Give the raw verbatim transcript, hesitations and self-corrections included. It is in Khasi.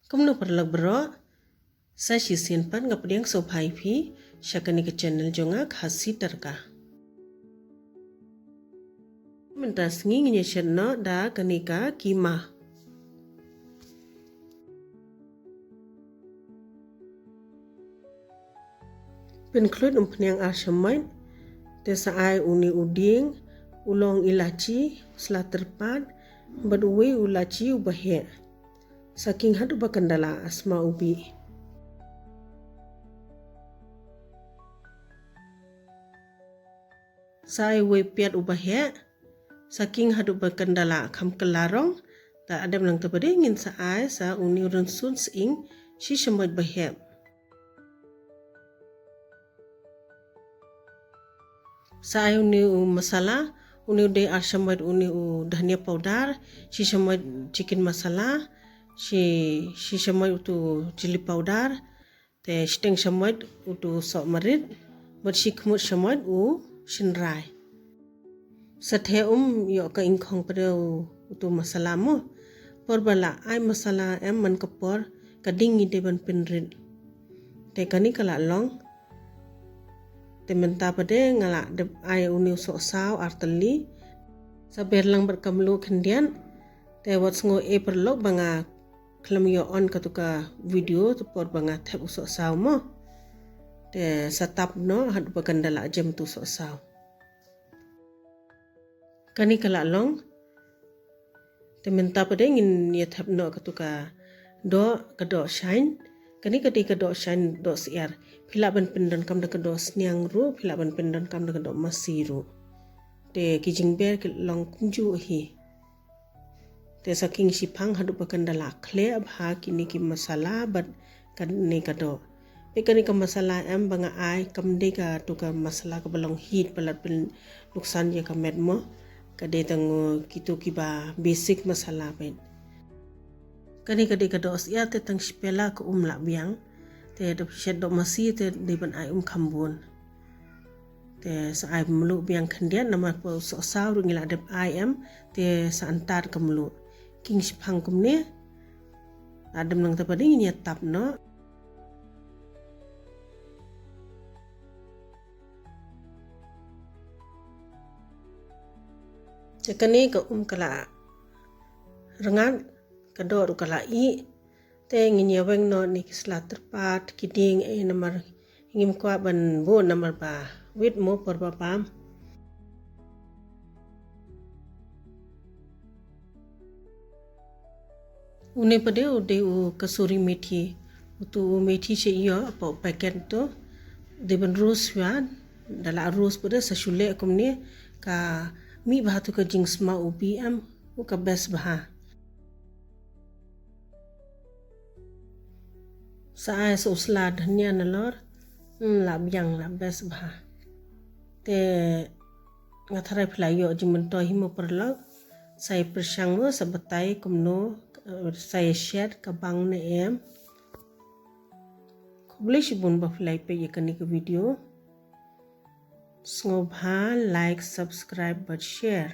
Kumno paralok baroh, sa shisien pat nga pdiang sngewbha ïa phi sha kane ka channel jong nga, Khasi Tadka. Mynta sngi ngin ïa shet noh da kane ka keema. Pynkhluit umphniang ar shamoit, te sa ai une u dieng, u long ilachi, u sla tyrpad, bad uwei u lachi uba heh. Sa king haduh ba kan da lah sma u bih. Sa ai uwei piat uba heh, sa king haduh ba kan da lah kham kylla rong. Te hadien nangta pat de ngin sa ai sa une u rynsun sying shi shamoit ba heh. Sa ai une u masala, une u dei ar shamoit une u dhania powder, shi shamoit chicken masala, shi, shi shamoit utu chilli powder, te shiteng shamoit utu soh marit, bad shi khmut shamoit u shynrai. Sa theh um ïoh ka ingkhong pat de u, utu masala mo. Por ba la ai masala em man ka por, ka ding ngi dei ban pynrit. Te kane ka la long. Te mynta pat de nga la dep ai une u sohsaw ar tylli. Sa ber lang bad ka mluh khyndiat. Te wat sngew eh paralok ba nga khlem ïoh on katu ka video, te por ba nga thep u sohsaw mo. Te sa tap noh haduh ba kan da lah jem tu sohsaw. Kane ka la long. Te mynta pat de ngin ïa thep noh katu ka doh, ka doh shain. Kane ka dei ka doh shain, doh syiar. Phi lah ban pyndonkam da ka doh sniang ruh, phi lah ban pyndonkam da ka doh masi ruh. Te ki jingber ki long kumjuh hi. Te sa king shiphang haduh ba kan da lah khleh bha kine ki masala bad kane ka doh. Peit kane ka masala em ba nga ai kam dei katu ka masala kaba long heat palat pynnuksan ïa ka met mo. Ka dei tang, uh, kitu kiba basic masala peit. Kane ka dei ka doh syiar te tang shi pela ka um lah biang. Te da phi shet doh masi te dei ban ai um kham bun. Te sa ai mluh biang khyndiat namar ba u sohsaw ruh ngi la dep ai em, te sa antad ka mluh. King shiphang kumne. Hadien nangta pat de ngin ïa tap noh. Te kane ka um ka la rngat, ka doh ruh ka la ih. Te ngin ïa weng noh ne ki sla tyrpad, ki dieng eh namar ngim kwah ban buh namar ba wit mo por ba bam. Une pat de u dei u kasuri methi. Utu u methi sha ïoh hapoh packet tu. Dei ban roast ïa. Da la roast pat de sa shu leh kumne ka mih bha tu ka jingsma u bih em. U ka best bha. Sa ai sa u sla dhania nalor. Hmm, la biang la best bha. Te nga tharai phi la ïoh jingmyntoi hi mo paralok. Sa ïa pyrshang mo sa batai kumno, eh, sa ïa share ka bang ne em. Khublei shibun ba phi la ïa peit ïa kane ka video. Sngewbha like, subscribe bad share.